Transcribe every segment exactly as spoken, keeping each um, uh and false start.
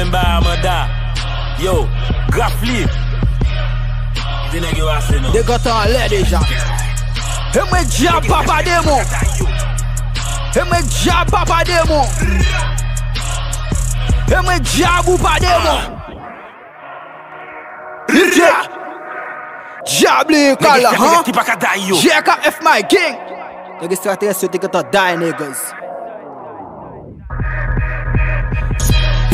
M ba Amanda. Yo, graf li. Kite nèg yo pase non. Degantan anlè deja. E mwen dyab papa demon. E mwen dyab papa demon. E mwen dyab ou pa demon. Li dye. Dyab li kal la, han? Nèg ekstraterès ki pa ka day yo. J K F my gang. Nèg ekstraterès yo te gentan day, niggas.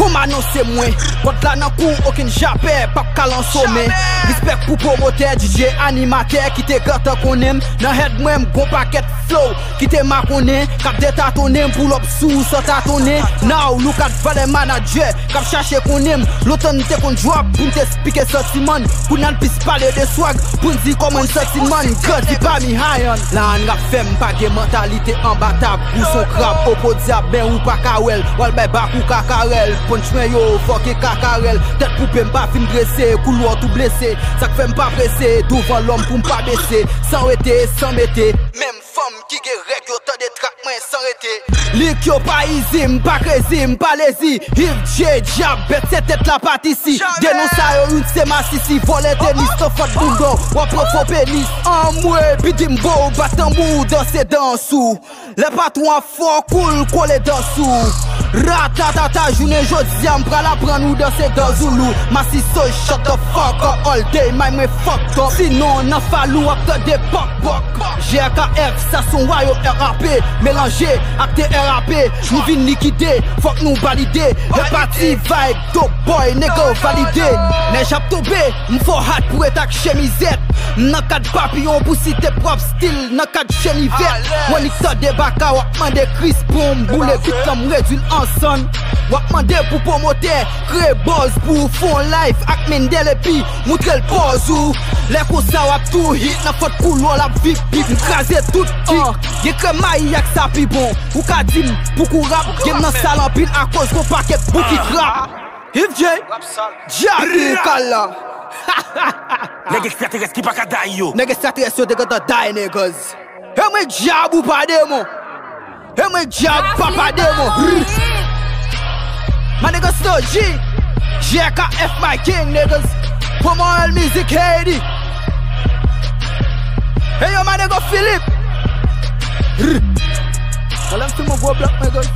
Pou m anonse mwen, kòd la nan kou, okenn japè p ap kal an somen. Respè pou pwomotè, D J, animatè ki te gentan konnen m. Nan head mwen, m gon pakèt flow ki te makonnen, k ap detatonnen m, pull up sou ou san tatonnen. Now, look at valè manadjè k ap chache konnen m. Lontan n te konn drop pou n te esplike santiman n. Kounye a n plis pale de swag pou n di kòman n santi n, man. Grandi pami hayan. La n rap fè m pa gen mantalite anba tab. Ou s on krab o podyab, men ou pa ka wè l. W al bay bak ou kakarèl. Punch mwen yo fòke kakarèl. Tèt koupe m pa fin drese. Koulò tou blese. Sa k fè m pa prese douvan lòm pou m pa bese. San rete, san mete. Menm fanm ki gen règ yo tande trak mwen san rete. Lik yo pa izi, m pa krezi, m pa lezi. Yves J, dyab, bèt se tèt la patisi. Denon sa yo, youn se masisi. Vòlè tenis nan fòt bounda w, w ap pran fo penis. Anmwe, pidi m bo, bat tanbou, danse dans ou. Lè patwon ap fè w koul, kole dans ou. Ratatata, jounen jodi a, m pral aprann ou danse dans ou lou. Masiso, shut the fuck up all day, may mwen fuck up. Sinon, nan falou, w ap tande pòk pòk. G R K F, sa s on wayòm R A P melanje ak te R A P. Nou vin likide, fòk nou valide. Epati vibe, dope boy, nèg yo valide. Nèj ap tonbe, m fò hat pou ret ak chemizèt. M nan kad papiyon pou site pwòp stil, nan kad chenivèt. Mwen nik tande baka, w ap mande Chris pou m boule vit lan, m redwi l an sann. W ap mande pou pwomotè, kreye buzz pou w fè on live ak Mendel epi moutre l pòz ou. Lè konsa w ap tou hit nan fòt koulò l ap vip vip. M kraze tout tik. Gen krèm mayi ak sa pi bon. Ou ka di m pou kou rap. Gen m nan sal anpil akoz gon pakèt bou ki krap. Yves J, dyab li kal la. Nèg ekstraterès ki pa ka day yo. Nèg ekstraterès yo te gentan day, niggas. E mwen dyab ou pa demon. E mwen dyab papa demon. My nigga Snow G. J K F my king, niggas. Promo L Music Haiti. Hey yo, my nigga Philip. Talè m fin mon gwo blòk, niggas.